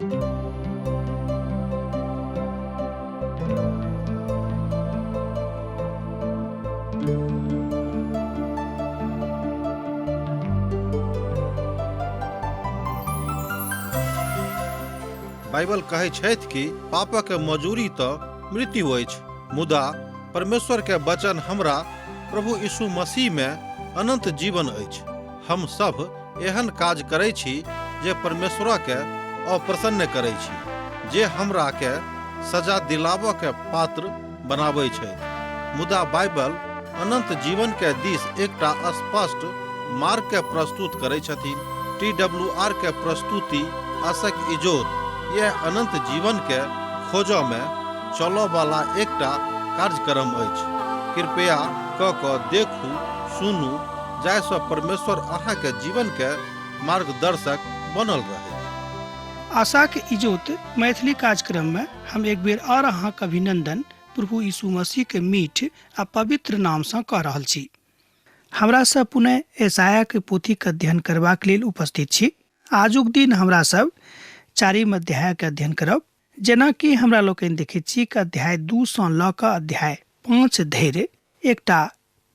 Bible कहै छथि कि पापक मजूरी तऽ मृत्यु अछि, मुदा परमेश्वर के वचन हमरा प्रभु यीशु मसीह में अनंत जीवन अछि। हम सब एहन काज करै छी जे परमेश्वर के अप्रसन्न करै छी, जे हमरा के सजा दिलाबऽ के पात्र बनाबै छथि। मुदा बाइबल अनंत जीवन के दिस एकटा स्पष्ट मार्ग के प्रस्तुत करै छथिन। टी डब्ल्यू आर के प्रस्तुति आशक इजोत यह अनंत जीवन के खोजऽ में चलऽ वाला एकटा कार्यक्रम अछि। कृपया क क देखू, सुनू, जाहिसँ परमेश्वर अहाँके जीवन के मार्गदर्शक बनल रहै। आशाक इजोत मैथिली कार्यक्रम में हम एक बेर और अहाँक अभिनंदन प्रभु यीशु मसीह के मीठ आ पवित्र नाम सँ कऽ रहल छी। हमरा सब पुनः यशायाह के पोथी के अध्ययन करबाक लेल उपस्थित छी। आजुक दिन हमरा सब चारिम अध्याय के अध्ययन करब। जेनाकि हमरा लोकनि देखैत छी कि अध्याय 2 सँ लऽ कऽ अध्याय 5 धरि एकटा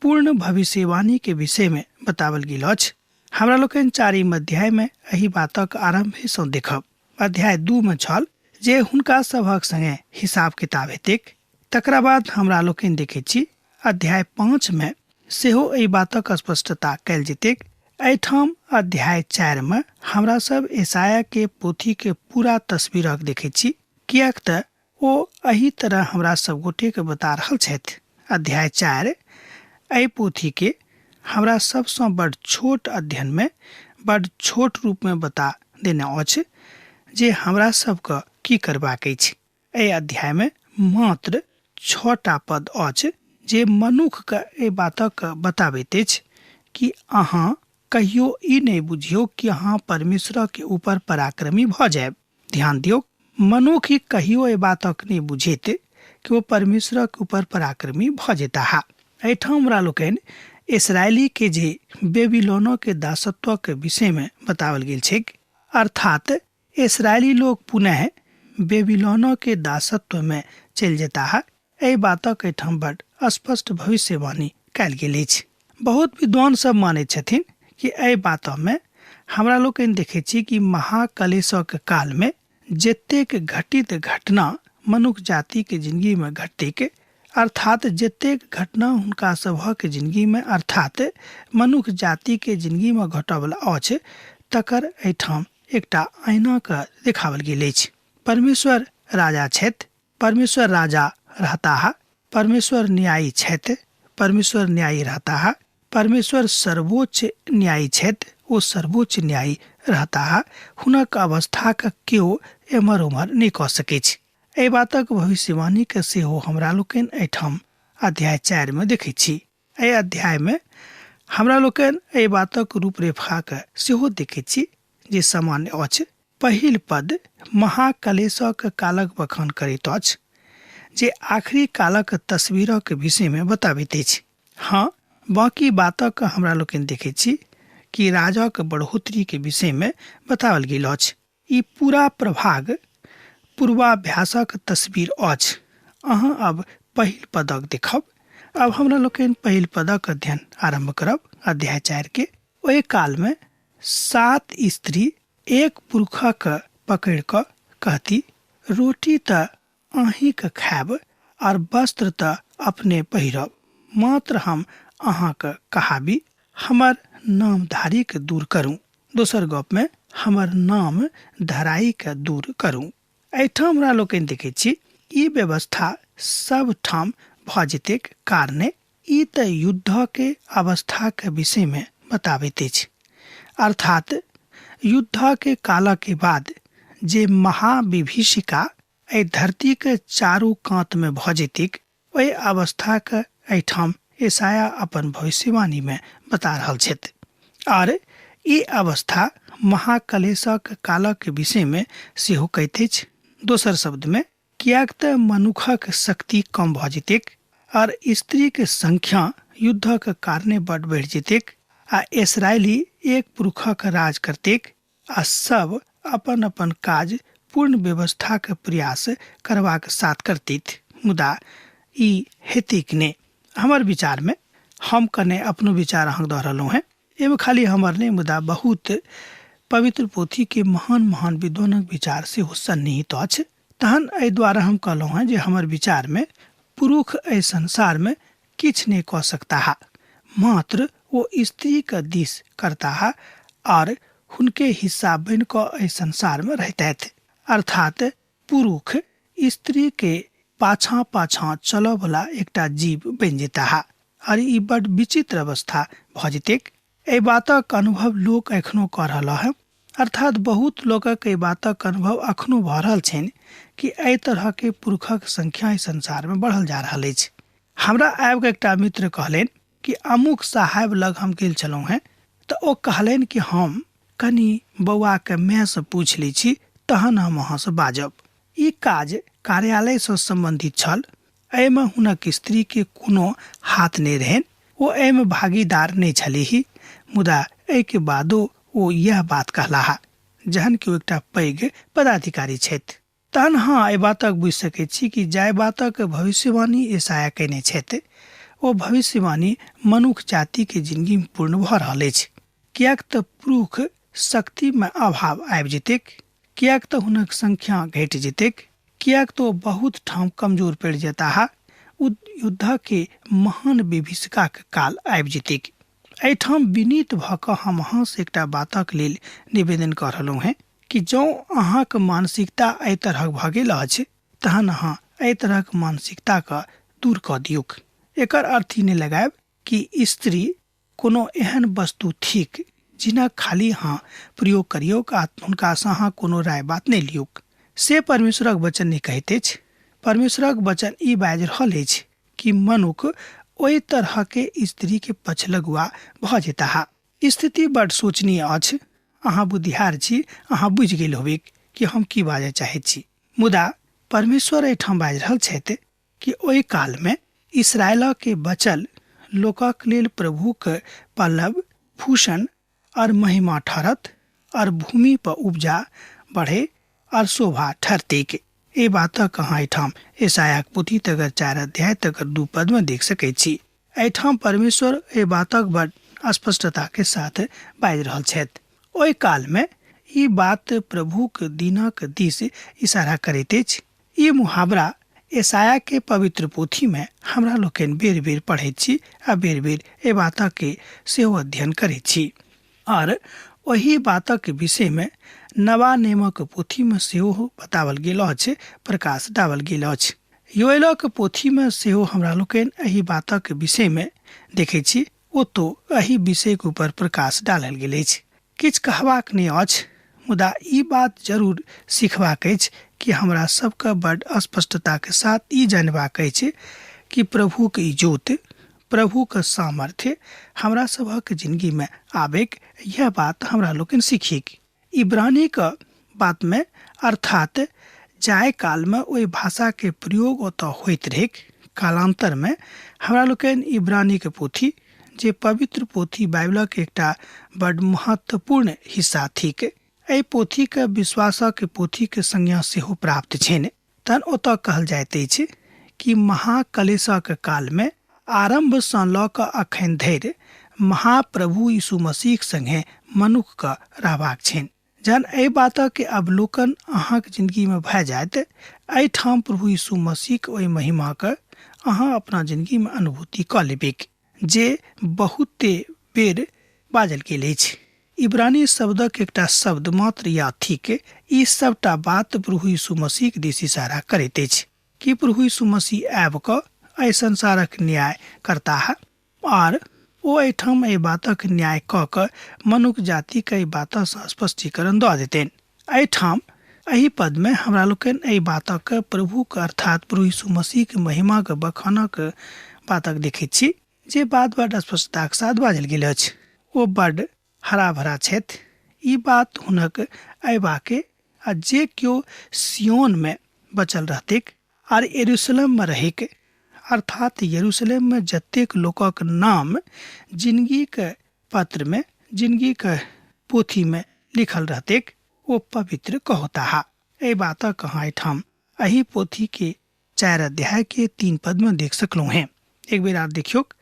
पूर्ण भविष्यवाणी के विषय में बतावल गेल अछि। हमरा लोकनि चारिम अध्याय में एहि बातक आरंभे सँ देखब। अध्याय 2 में छल जे हुनका सभक संगे हिसाब किताब हेतैक। तकरा बाद हमरा लोकनि देखैत छी अध्याय 5 में सेहो एहि बातक स्पष्टता कयल जेतैक। एहिठाम अध्याय 4 में हमरा सब यशायाह के पोथी के पूरा तस्वीरक देखैत छी, किएक तऽ ओ एहि तरह हमरा सब गोटे के बता रहल छथि। अध्याय 4 एहि पोथी के हमरा सबसँ बड छोट अध्ययन में बड छोट रूप में बता देने अछि जे हमरा सबके की करबाक अछि। एहि अध्याय में मात्र 6टा पद अछि जे मनुख के एहि बातक बताबैत अछि कि अहाँ कहियो ई नहि बुझियौ कि अहाँ परमेश्वर के ऊपर पराक्रमी भऽ जायब। ध्यान दियौ, मनुख ई कहियो एहि बातक नहि बुझैत कि ओ परमेश्वरक ऊपर पराक्रमी भऽ जेताह। एहिठाम हमरा लोकनि इसराइली के जे बेबीलोनो के दासत्व के विषय में बतावल गेल छैक, अर्थात इसराइली लोग पुनः बेबीलोनो के दासत्व में चलि जेताह, एहि बातक एहिठाम बड स्पष्ट भविष्यवाणी कयल गेल अछि। बहुत विद्वान सब मानैत छथिन कि एहि बात में हमरा लोकनि देखैत छी कि महाकलेशक काल में जतेक घटित घटना मनुख जाति के जिंदगी में घटतैक, अर्थात जतेक घटना हुनका सभक जिंदगी में अर्थात मनुख जाति के जिंदगी में घटऽवला अछि, तकर एहिठाम एकटा आईना के देखावल गेल अछि। परमेश्वर राजा छथि, परमेश्वर राजा रहताह, परमेश्वर न्यायी छथि, परमेश्वर न्यायी रहताह, परमेश्वर सर्वोच्च न्यायी छथि, ओ सर्वोच्च न्यायी रहताह। हुनक अवस्थाक केओ एम्हर ओम्हर नहि कऽ सकैछ। एहि बातक भविष्यवाणी के सेहो हमरा लोकनि एहिठाम अध्याय 4 में देखैत छी। एहि अध्याय में हमरा लोकनि एहि बातक रूपरेखा के सेहो देखैत छी जे सामान्य अछि। पहिल पद महाकलेशक कालक बखान करैत अछि जे आखिरी कालक तस्वीरक विषय में बताबैत अछि। हाँ, बाकी बातक हमरा लोकनि देखैत छी कि राजाक बढ़ोतरी के विषय में बताओल गेल अछि। ई पूरा प्रभाग पूर्वाभ्यासक तस्वीर अछि। अहाँ अब पहिल पदक देखब। अब हमरा लोकनि पहिल पदक अध्ययन आरंभ करब अध्याय 4 के। ओहि काल में 7 स्त्री एक पुरुषक पकड़ कऽ कहती, रोटी तऽ अहींके खायब और वस्त्र तऽ अपने पहिरब, मात्र हम अहाँके कहाबी, हमर नामधारीके दूर करू। दोसर गप में हमर नाम धराईके दूर करू। एहिठाम हमरा लोकनि देखै छी ई व्यवस्था सब ठाम भऽ जेतैक कारणे ई तऽ युद्धके अवस्थाके विषयमे बताबैत अछि। अर्थात युद्धके कालके बाद जे महाविभीषिका एहि धरतीके चारू कातमे भऽ जेतैक, ओहि अवस्थाके एहिठाम यशायाह अपन भविष्यवाणीमे बता रहल छथि। आर ई अवस्था महाकलेशक कालक विषयमे सेहो कहैत अछि। दोसर शब्दमे किएक तऽ मनुखक शक्ति कम भऽ जेतैक आर स्त्रीक संख्या युद्धक कारणे बड बढ़ि जेतैक आ इसराइली एक पुरुषक राज करतैक आ सब अपन अपन काज पूर्ण व्यवस्थाक प्रयास करबाक साथ करतीथ, मुदा ई हेतिक नहि। हमर विचारमे हम कने अपनो विचार अहाँके दऽ रहलहुँ हेँ, एहिमे खाली हमर नहि मुदा बहुत पवित्र पोथीके महान महान विद्वानक विचार सेहो सन्निहित अछि। तहन एहि दुआरे हम कहलहुँ हेँ जे हमर विचारमे पुरुष एहि संसारमे किछु नहि कऽ सकताह, मात्र ओ स्त्रीके दिस करताह आओर हुनके हिस्सा बनि कऽ एहि संसारमे रहितथि। अर्थात पुरुष स्त्रीके पाछाँ पाछाँ चलऽवला एकटा जीव बनि जेताह आओर ई बड्ड विचित्र अवस्था भऽ जेतैक। एहि बातक अनुभव लोक एखनो कऽ रहल है, अर्थात बहुत लोकक एहि बातक अनुभव एखनो भऽ रहल छनि कि एहि तरहके पुरुषक संख्या एहि संसारमे बढ़ल जा रहल अछि। हमरा आबिकऽ एकटा मित्र कहलनि कि अमुक साहेब लग हम गेल छलहुँ हेँ, तऽ ओ कहलनि कि हम कनि बौआके मायसँ पूछि लै छी तहन हम अहाँसँ बाजब। ई काज कार्यालयसँ सम्बन्धित छल, एहिमे हुनक स्त्रीके कोनो हाथ नहि रहनि, ओ एहिमे भागीदार नहि छलीह, मुदा एहिके बादो ओ इएह बात कहलाह, जहन कि ओ एकटा पैघ पदाधिकारी छथि। तहन अहाँ एहि बातक बुझि सकैत छी कि जाहि बातक भविष्यवाणी ईसाया कयने छथि ओ भविष्यवाणी मनुख जातिके जिंदगीमे पूर्ण भऽ रहल अछि। किएक तऽ पुरुष शक्तिमे अभाव आबि जेतैक, किएक तऽ हुनक संख्या घटि जेतैक, किएक तऽ ओ बहुत ठाम कमजोर पड़ि जेताह, ओ युद्धके महान विभीषिकाके काल आबि जेतैक। एहिठाम विनीत भऽ कऽ हम अहाँसँ एकटा बातक लेल निवेदन कऽ रहलहुँ हेँ कि जँ अहाँके मानसिकता एहि तरहक भऽ गेल अछि तहन अहाँ एहि तरहक मानसिकताके दूर कऽ दियौक। एकर अर्थ ई नहि लगायब कि स्त्री कोनो एहन वस्तु थिक जिनक खाली अहाँ प्रयोग करियौक आ हुनकासँ अहाँ कोनो राय बात नहि लियौक। से परमेश्वरक वचन नहि कहैत अछि। परमेश्वरक वचन ई बाजि रहल अछि कि मनुख ओहि तरहके स्त्रीके पछलगुआ भऽ जेताह। स्थिति बड शोचनीय अछि। अहाँ बुद्धिहार छी, अहाँ बुझि गेल होबैक कि हम की बाजय चाहैत छी। मुदा परमेश्वर एहिठाम बाजि रहल छथि कि ओहि कालमे इसराइलके बचल लोकक लेल प्रभुक पल्लव भूषण और महिमा ठहरत और भूमि पर उपजा बढ़े और शोभा ठहरतेक। एहि बातक अहाँ एहिठाम यशायाक पोथी तकर 4 अध्याय तकर 2 पदमे देख सकैत छी। एहिठाम परमेश्वर एहि बातक बड स्पष्टता के साथ बाजि रहल छथि। ओहि कालमे ई बात प्रभुक दिनक दिस इशारा करैत अछि। ई मुहावरा यशाया के पवित्र पोथी में हमरा लोकनि बेर बेर पढ़ैत छी आ बेर बेर एहि बातक के सेहो अध्ययन करैत छी। और ओहि बातक विषय में नवा नियमक पोथी में सेहो बतावल गेल अछि, प्रकाश डालल गेल अछि। योएलक पोथी में सेहो हमरा लोकनि एहि बातक विषय में देखैत छी, ओतो एहि विषयक ऊपर प्रकाश डालल गेल अछि। किछु कहबाक नहि अछि, मुदा ई बात जरूर सीखबाक अछि कि हमरा सबके बड स्पष्टता के साथ ई जानबाक अछि कि प्रभुक इजोत, प्रभुक सामर्थ्य हमरा सबहक जिंदगी में आबेक, यह बात हमरा लोकनि सीखीक। इब्रानीक बात में अर्थात जाय काल में ओहि भाषा के प्रयोग ओतऽ होइत रहैक। कालांतर में हमरा लोकनि इब्रानीक पोथी, जे पवित्र पोथी बाइबलक एकटा बड महत्वपूर्ण हिस्सा थिक, एहि पोथीके विश्वासक पोथीके संज्ञा सेहो प्राप्त छनि। तहन ओतऽ कहल जाइत अछि कि महाकलेशक कालमे आरम्भसँ लऽ कऽ अखन धरि महाप्रभु यीशु मसीह संगे मनुखके रहबाक छनि। जहन एहि बातक अवलोकन अहाँके जिंदगीमे भए जायत, एहिठाम प्रभु यीशु मसीहके ओहि महिमाके अहाँ अपना जिंदगीमे अनुभूति कऽ लेबैक, जे बहुते बेर बाजल गेल अछि। इब्रानी शब्दक एकटा शब्द मात्र या थिक। ई सबटा बात प्रभु यीशु मसीहक दिस इशारा करैत अछि कि प्रभु यीशु मसीह आबि कऽ एहि संसारक न्याय करताह आर ओ एहिठाम एहि बातक न्याय कऽ कऽ मनुख जातिके एहि बातसँ स्पष्टीकरण दऽ देतनि। एहिठाम एहि पदमे हमरा लोकनि एहि बातक प्रभुक अर्थात प्रभु यीशु मसीहक महिमाक बखानक बातक देखैत छी, जे बात बड स्पष्टताक साथ बाजल गेल अछि। ओ बड हरा भरा छथि। ई बात हुनक अयबाके आ जे केओ सियोनमे बचल रहतैक आर यरूशलेममे रहैक, अर्थात यरूशलेममे जतेक लोकक नाम जिनगीके पत्रमे, जिनगीके पोथीमे लिखल रहतैक, ओ पवित्र कहौताह। एहि बातक अहाँ एहिठाम एहि पोथीके 4 अध्याय के 3 पदमे देख सकलहुँ हेँ। एक बेर आर देखियौक,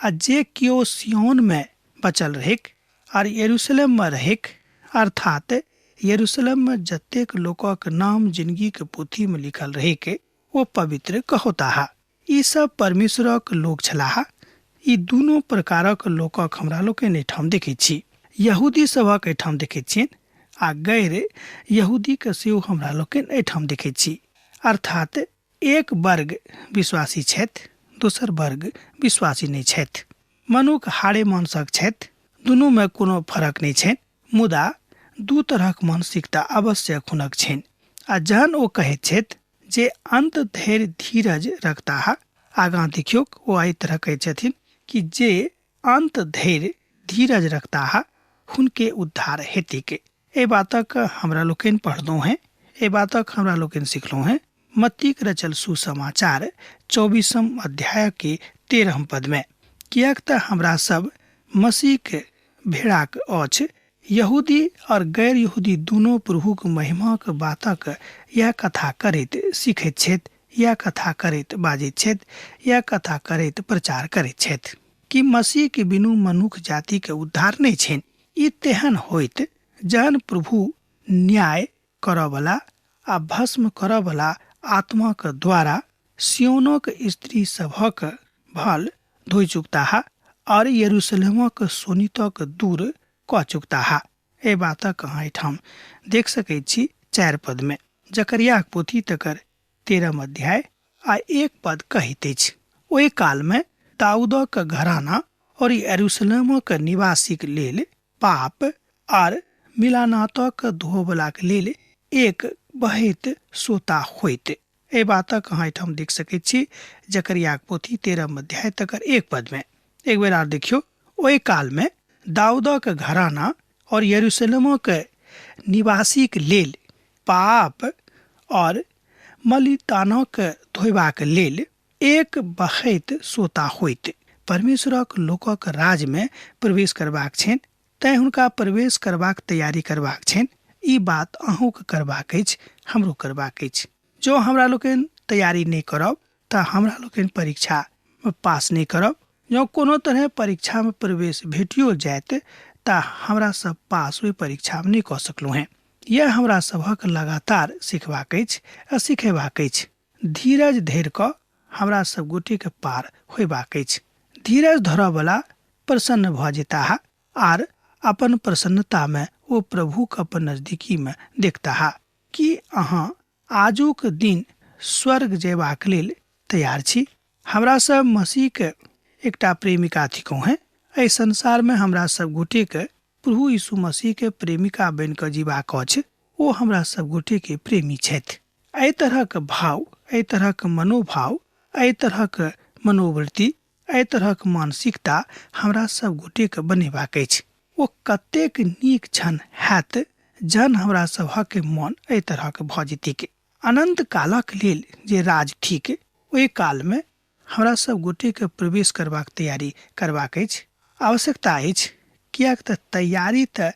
आ जे केओ सिय्योनमे बचल रहैक आर यरूशलेममे रहैक, अर्थात यरूशलेममे जतेक लोकक नाम जिंदगीके पोथीमे लिखल रहैक ओ पवित्र कहौताह। ई सब परमेश्वरक लोक छलाह। ई दुनू प्रकारक लोकक हमरा लोकनि एहिठाम देखैत छी। यहूदी सभक एहिठाम देखैत छियनि आ गैर यहूदीके सेहो हमरा लोकनि एहिठाम देखैत छी। अर्थात एक वर्ग विश्वासी छथि, दोसर वर्ग विश्वासी नहि छथि। मनुख हाड़े मांसक छथि, दुनूमे कोनो फरक नहि छनि, मुदा दू तरहक मानसिकता अवश्य हुनक छनि। आ जहन ओ कहैत छथि जे अंत धरि धीरज रखताह, आगाँ देखियौक ओ एहि तरह कहैत छथिन कि जे अंत धरि धीरज रखताह हुनके उद्धार हेतैक। एहि बातक हमरा लोकनि पढ़लहुँ हेँ, एहि बातक हमरा लोकनि सिखलहुँ हेँ मत्तीक रचल सुसमाचार 24 अध्याय के 13 पद में। किएक तऽ हमरा सब मसीहक भेड़ाक अछि, यहूदी और गैर यहूदी दुनू प्रभुक महिमाक बातक यैह कथा करैत सिखैत छथि, यैह कथा करैत बाजैत छथि, यैह कथा करैत प्रचार करैत छथि कि मसीह के बिनु मनुख जाति के उद्धार नहि छनि। ई तेहन होइत जहन प्रभु न्याय करऽवला आ भस्म करऽवला आत्माक द्वारा सिय्योनक स्त्री सभक भल धोइ चुकताह और यरूशलेमक शोणितक दूर कऽ चुकताह। एहि बातक अहाँ एहिठाम देख सकैत छी 4 पद में। जकरियाक पोथी तकर 13 अध्याय आ 1 पद कहैत अछि, ओहि काल में दाऊदक घराना और यरूशलेमक निवासीक लेल पाप आर मिलानातक धोबलाक लेल एक बहैत सोता होइत। एहि बातक अहाँ एहिठाम देख सकैत छी जकरियाक पोथी 13 अध्याय तकर 1 पद में। एक बेर आर देखियौ, ओहि काल में दाऊदक घराना और यरूशलेमक निवासीक लेल पाप और मलितानक धोबाक लेल एक बहैत सोता होइत। परमेश्वरक लोकक राज में प्रवेश करबाक छनि, तैं हुनका प्रवेश करबाक तैयारी करबाक छनि। ई बात अहूँके करबाक अछि, हमरो करबाक अछि। जँ हमरा लोकनि तैयारी नहि करब तऽ हमरा लोकनि परीक्षा में पास नहि करब। जँ कोनो तरहे परीक्षा में प्रवेश भेटियो जायत तऽ हमरा सब पास ओहि परीक्षा में नहि कऽ सकलहुँ हेँ। यैह हमरा सभक लगातार सिखबाक अछि आ सिखेबाक अछि। धीरज धरि कऽ हमरा सब गोटेके पार होयबाक अछि। धीरज धरऽवला प्रसन्न भऽ जेताह आर अपन प्रसन्नता में ओ प्रभुक अपन नजदीकी में देखताह। की अहाँ आजुक दिन स्वर्ग जयबाक लेल तैयार छी? हमरा सब मसीहके एकटा प्रेमिका थिकहुँ हेँ। एहि संसार में हमरा सब गोटेके प्रभु यीशु मसीहके प्रेमिका बनि कऽ जीबाक अछि। ओ हमरा सब गोटेके प्रेमी छथि। एहि तरहक भाव, एहि तरहक मनोभाव, एहि तरहक मनोवृत्ति, एहि तरहक मानसिकता हमरा सब गोटेके बनेबाक अछि। ओ कतेक नीक क्षण हैत जहन हमरा सभक मन एहि तरहक भऽ जेतैक। अनंत कालक लेल जे राज थिक ओहि कालमे हमरा सब गोटेके प्रवेश करबाक तैयारी करबाक अछि, आवश्यकता अछि। किएक तऽ तैयारी तऽ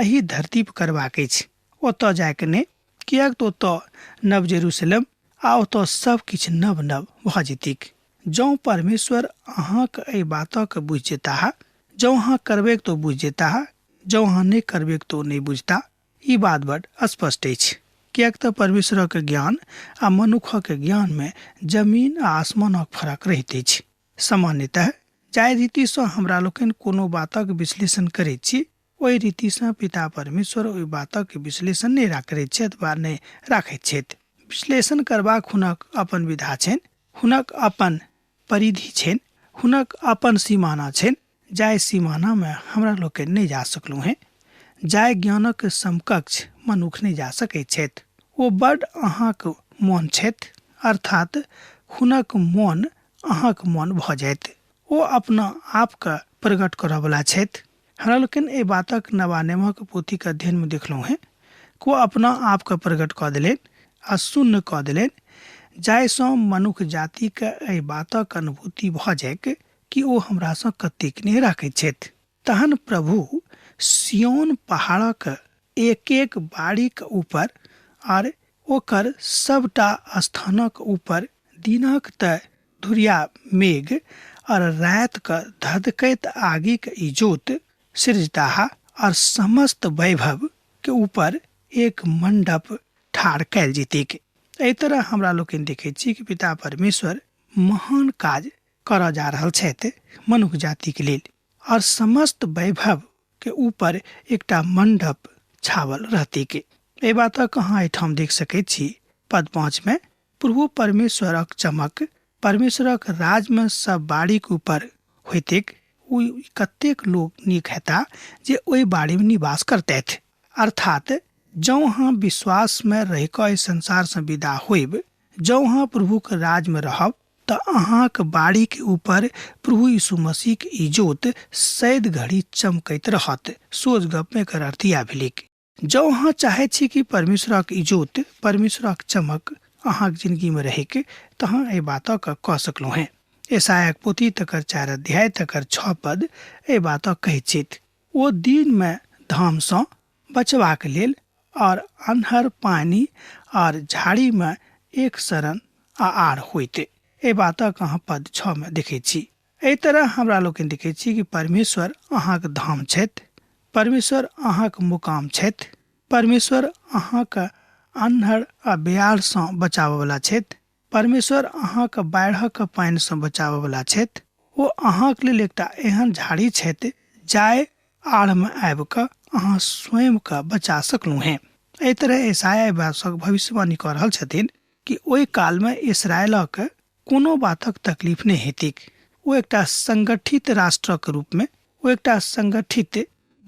एहि धरती पर करबाक अछि, ओतऽ जायके नहि। किएक तऽ ओतऽ नव जेरूशलेम आ ओतऽ सब किछु नव नव भऽ जेतैक। जँ परमेश्वर अहाँक एहि बातक बुझि जेताह, जँ अहाँ करबैक तऽ ओ बुझि जेताह, जँ अहाँ नहि करबैक तऽ ओ नहि बुझता। ई बात बड स्पष्ट अछि, किएक तऽ परमेश्वरक ज्ञान आ मनुखक ज्ञान मे जमीन आ आसमानक फरक रहैत अछि। सामान्यतः जाहि रीतिसँ हमरा लोकनि कोनो बातक विश्लेषण करैत छी ओहि रीतिसँ पिता परमेश्वर ओहि बातक विश्लेषण नहि करैत छथि वा नहि राखैत छथि। विश्लेषण करबाक हुनक अपन विधा छनि, हुनक अपन परिधि छनि, हुनक अपन सीमाना छनि, जाहि सीमानामे हमरा लोकनि नहि जा सकलहुँ हेँ, जाहि ज्ञानक समकक्ष मनुख नहि जा सकैत छथि। ओ बड अहाँक मोन छथि, अर्थात हुनक मोन अहाँक मोन भऽ जायत। ओ अपना आपके प्रकट करऽवला छथि। हमरा लोकनि एहि बातक नवा नेमक पोथीक अध्ययनमे देखलहुँ हेँ कि ओ अपना आपके प्रकट कऽ देलनि आ शून्य कऽ देलनि, जाहिसँ मनुख जातिके एहि बातक अनुभूति भऽ जाइक कि ओ हमरासँ कतेक नेह राखैत छथि। तहन प्रभु सिय्योन पहाड़क एक एक बाड़ीक ऊपर आर ओकर सबटा स्थानक ऊपर दिनक तऽ धुरिया मेघ और रात के धधकैत आगिक इजोत सृजताह और समस्त वैभव के ऊपर एक मंडप ठाढ़ कयल जेतैक। एहि तरह हमरा लोकनि देखैत छी कि पिता परमेश्वर महान काज करऽ जा रहल छथि मनुख जातिके लेल और समस्त वैभव के ऊपर एकटा मंडप छावल रहतैक। एहि बातक अहाँ एहिठाम देख सकैत छी पद 5 में प्रभु परमेश्वरक चमक परमेश्वरक राजमे सब बाड़ीके ऊपर होइतैक। ओ कतेक लोक नीक हेता जे ओहि बाड़ीमे निवास करतथि। अर्थात जँ अहाँ विश्वासमे रहि कऽ एहि संसारसँ विदा होइब, जँ अहाँ प्रभुके राजमे रहब तऽ अहाँक बाड़ीके ऊपर प्रभु यीशु मसीहके इजोत सैद घड़ी चमकैत रहत। सोझ गपमे एकर अर्थ इएह भेलैक। जँ अहाँ चाहै छी कि परमेश्वरक इजोत, परमेश्वरक चमक अहाँक जिंदगीमे रहैक, तऽ अहाँ एहि बातक कऽ सकलहुँ हेँ। यशायाक पोथी तकर 4 अध्याय तकर 6 पद एहि बातक कहैत छथि, ओ दिनमे धामसँ बचबाक लेल और अन्हर पानि और झाड़ीमे एक शरण आ आड़ होइत। एहि बातक अहाँ पद 6 मे देखैत छी। एहि तरह हमरा लोकनि देखैत छी कि परमेश्वर अहाँक धाम छथि, परमेश्वर अहाँक मुकाम छथि, परमेश्वर अहाँक अन्हर आ बेयारसँ बचाबयवला छथि, परमेश्वर अहाँक बाढ़िक पानिसँ बचाबयवला छथि। ओ अहाँक लेल एकटा एहन झाड़ी छथि जाहि आड़मे आबि कऽ अहाँ स्वयंके बचा सकलहुँ हेँ। एहि तरह यशायाह बातक भविष्यवाणी कऽ रहल छथिन कि ओहि कालमे इसराइलक कोनो बातक तकलीफ नहि हेतैक। ओ एकटा संगठित राष्ट्रक रूपमे, ओ एकटा संगठित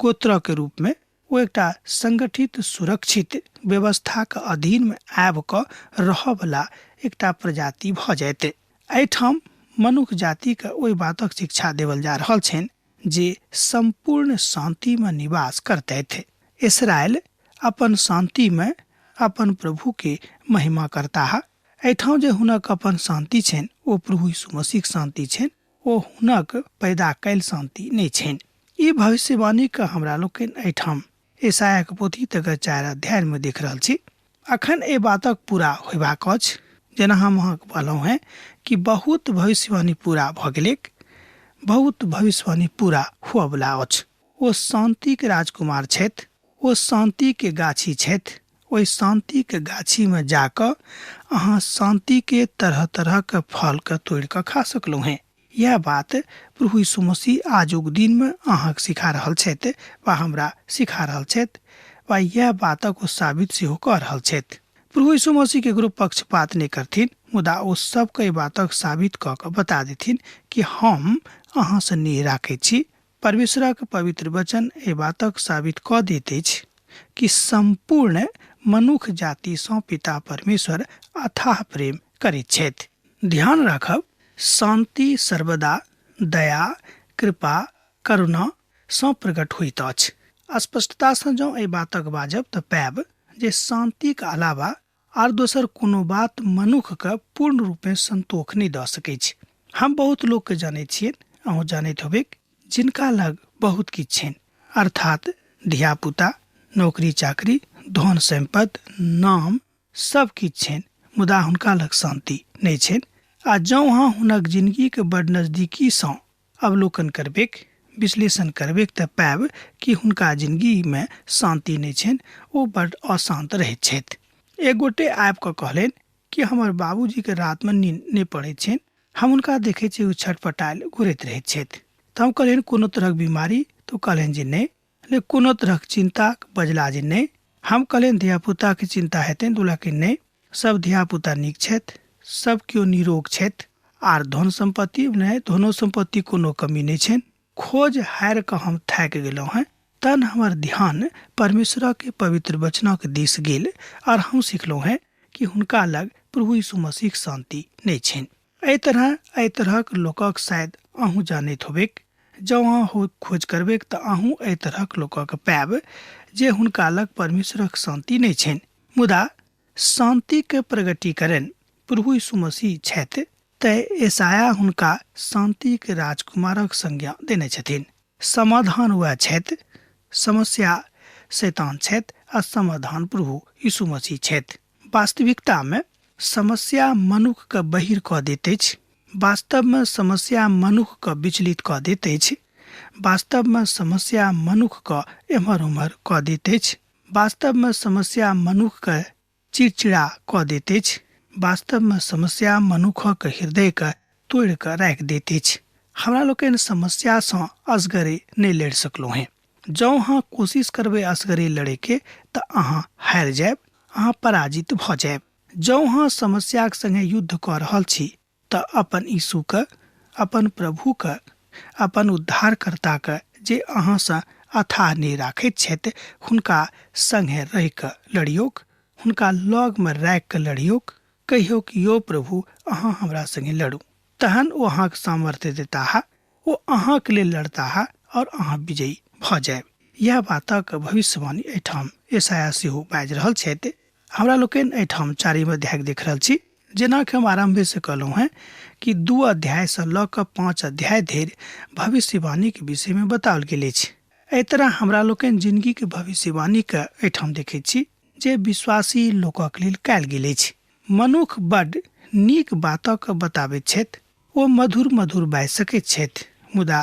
गोत्रक रूपमे, ओ एकटा संगठित सुरक्षित व्यवस्थाक अधीनमे आबि कऽ रहयवला एकटा प्रजाति भऽ जायत। एहिठाम मनुख जातिके ओहि बातक शिक्षा देवल जा रहल छनि जे सम्पूर्ण शान्तिमे निवास करतथि। इसराइल अपन शान्तिमे अपन प्रभुके महिमा करताह। एहिठाम जे हुनक अपन शान्ति छनि ओ प्रभु यीशु मसीहक शान्ति छनि, ओ हुनक पैदा कयल शान्ति नहि छनि। ई भविष्यवाणीके हमरा लोकनि एहिठाम यशायाक पोथी तकर 4 अध्यायमे देख रहल छी। अखन एहि बातक पूरा होयबाक अछि। जेना हम अहाँके कहलहुँ हेँ कि बहुत भविष्यवाणी पूरा भऽ गेलैक, बहुत भविष्यवाणी पूरा हुअवला अछि। ओ शान्तिके राजकुमार छथि, ओ शान्तिके गाछी छथि। ओहि शान्तिके गाछीमे जाकऽ अहाँ शान्तिके तरह तरहके फलके तोड़ि कऽ खा सकलहुँ हेँ। यह बात प्रभु यीशु मसीह आजुक दिनमे अहाँके सिखा रहल छथि वा हमरा सिखा रहल छथि वा यह बातक ओ साबित सेहो कऽ रहल छथि। प्रभु यीशु मसीह केकरो पक्षपात नहि करथिन, मुदा ओ सबके एहि बातक साबित कऽ कऽ बता देथिन कि हम अहाँसँ नेह राखैत छी। परमेश्वरक पवित्र वचन एहि बातक साबित कऽ दैत अछि कि सम्पूर्ण मनुख जातिसँ पिता परमेश्वर अथाह प्रेम करैत छथि। ध्यान राखब, शान्ति सर्वदा दया, कृपा, करुणा सँ प्रकट होइत अछि। स्पष्टतासँ जँ एहि बातक बाजब तऽ पायब जे शान्तिक अलावा आर दोसर कोनो बात मनुखके पूर्ण रूपेँ संतोख नहि दऽ सकैछ। हम बहुत लोकके जानैत छियनि, अहूँ जानैत होबैक, जिनका लग बहुत किछु छनि, अर्थात धियापुता, नौकरी चाकरी, धन सम्पत्ति, नाम, सब किछु छनि, मुदा हुनका लग शान्ति नहि छनि। आ जँ अहाँ हुनक जिनगीके बड नजदीकीसँ अवलोकन करबैक, विश्लेषण करबैक तऽ पायब कि हुनका जिनगीमे शान्ति नहि छनि, ओ बड अशान्त रहैत छथि। एक गोटे आबि कऽ कहलनि कि हमर बाबूजीके रातिमे नींद नहि पड़ैत छनि, हम हुनका देखै छियै ओ छटपटायल घुरैत रहैत छथि। तऽ हम कहलियनि कोनो तरहक बीमारी? तऽ ओ कहलनि जे नहि। नहि कोनो तरहक चिन्ता? बजला जे नहि। हम कहलियनि धियापुताके चिन्ता हेतनि? तऽ बोला कि नहि, सब धियापुता नीक छथि, सब केओ निरोग छथि, आर धन सम्पत्ति नहि, धनो सम्पत्ति कोनो कमी नहि छनि। खोज हारि कऽ हम थाकि गेलहुँ हेँ। तहन हमर ध्यान परमेश्वरके पवित्र वचनक दिस गेल आर हम सिखलहुँ हेँ कि हुनका लग प्रभु यीशु मसीहक शान्ति नहि छनि। एहि तरहक लोकक शायद अहूँ जानैत होबैक। जँ अहाँ खोज करबैक तऽ अहूँ एहि तरहक लोकक पायब जे हुनका लग परमेश्वरक शान्ति नहि छनि। मुदा शान्तिके प्रगटीकरण प्रभु यीशु मसीह छथि, तै यशायाह हुनका शान्तिक राजकुमारक संज्ञा देने छथिन। समाधान वएह छथि, समस्या शैतान छथि आ समाधान प्रभु यीशु मसीह छथि। वास्तविकतामे समस्या मनुक्खके बहिर कऽ दैत अछि। वास्तवमे समस्या मनुक्खके विचलित कऽ दैत अछि। वास्तवमे समस्या मनुक्खके एम्हर ओम्हर कऽ दैत अछि। वास्तवमे समस्या मनुक्खके चिड़चिड़ा कऽ दैत अछि। वास्तवमे समस्या मनुक्खक हृदयके तोड़ि कऽ राखि दैत अछि। हमरा लोकनि समस्यासँ असगरे नहि लड़ि सकलहुँ हेँ। जँ अहाँ कोशिश करबै असगरे लड़ैके तऽ अहाँ हारि जायब, अहाँ पराजित भऽ जायब। जँ अहाँ समस्याक सङ्गे युद्ध कऽ रहल छी तऽ अपन यीशुके, अपन प्रभुके, अपन उद्धारकर्ताके जे अहाँसँ अथाह नहि राखैत छथि, हुनका सङ्गे रहि कऽ लड़ियौक, हुनका लगमे राखि कऽ लड़ियौक। कहियौक, यौ प्रभु, अहाँ हमरा सङ्गे लड़ू। तहन ओ अहाँके सामर्थ्य देताह, ओ अहाँके लेल लड़ताह और अहाँ विजयी भऽ जायब। इएह बातक भविष्यवाणी एहिठाम यशायाह सेहो बाजि रहल छथि। हमरा लोकनि एहिठाम चारिम अध्याय देख रहल छी। जेनाकि हम आरम्भेसँ कहलहुँ हेँ कि 2 अध्यायसँ लऽ कऽ 5 अध्याय धरि भविष्यवाणीके विषयमे बताओल गेल अछि। एहि तरह हमरा लोकनि जिनगीके भविष्यवाणीके एहिठाम देखैत छी जे विश्वासी लोकक लेल कयल गेल अछि। मनुख बड्ड नीक बातक बताबैत छथि, ओ मधुर मधुर बाजि सकैत छथि, मुदा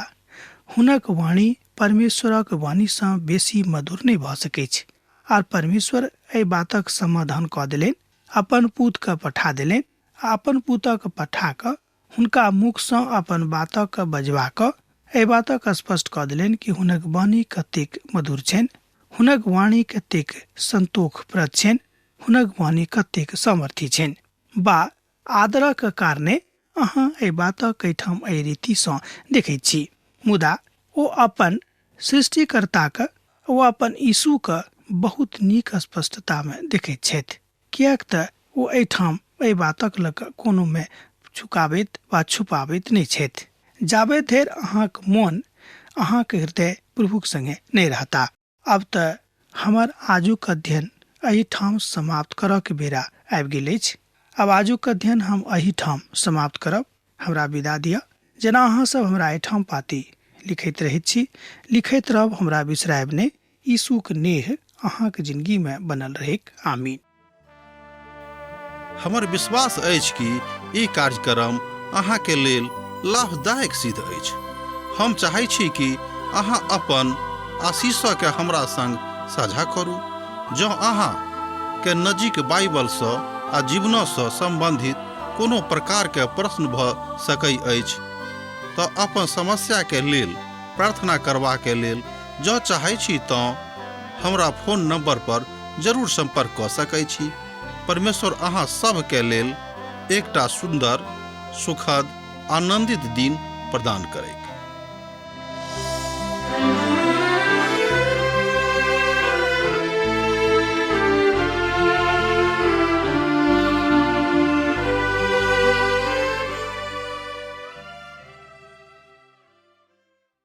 हुनक वाणी परमेश्वरक वाणीसँ बेसी मधुर नहि भऽ सकैछ। आर परमेश्वर एहि बातक समाधान कऽ देलनि, अपन पूतके पठा देलनि आ अपन पूतक पठा कऽ हुनका मुखसँ अपन बातक बजबा कऽ एहि बातक स्पष्ट कऽ देलनि कि हुनक वाणी कतेक मधुर छनि, हुनक वाणी कतेक संतोषप्रद छनि, हुनक वाणी कतेक सामर्थ्य छनि। बा आदरक कारणे अहाँ एहि बातक एहिठाम एहि रीतिसँ देखैत छी, मुदा ओ अपन सृष्टिकर्ताक, ओ अपन यीशुक बहुत नीक स्पष्टतामे देखैत छथि, किएक तऽ ओ एहिठाम एहि बातक लऽ कऽ कोनोमे झुकाबैत वा छुपाबैत नहि छथि। जाबे धरि अहाँक मोन, अहाँक हृदय प्रभुक संगे नहि रहता। आब तऽ हमर आजुक अध्ययन एहिठाम समाप्त करऽके बेरा आबि गेल अछि। आब आजुक अध्ययन हम एहिठाम समाप्त करब। हमरा विदा दिअ। जेना अहाँ सब हमरा एहिठाम पाती लिखैत रहैत छी, लिखैत रहब, हमरा बिसरायब नहि। यीशुक नेह अहाँक जिंदगीमे बनल रहैक। आमीन। हमर विश्वास अछि कि ई कार्यक्रम अहाँके लेल लाभदायक सिद्ध अछि। हम चाहै छी कि अहाँ अपन आशीषके हमरा संग साझा करू। जँ अहाँ के नजीक बाइबलसँ आ जीवनसँ सम्बन्धित कोनो प्रकारके प्रश्न भऽ सकै अछि तऽ अपन समस्याके लेल प्रार्थना करबाके लेल जँ चाहै छी तँ हमरा फोन नंबर पर जरूर संपर्क कऽ सकै छी। परमेश्वर अहाँ सभके लेल एकटा सुन्दर, सुखद, आनंदित दिन प्रदान करैत।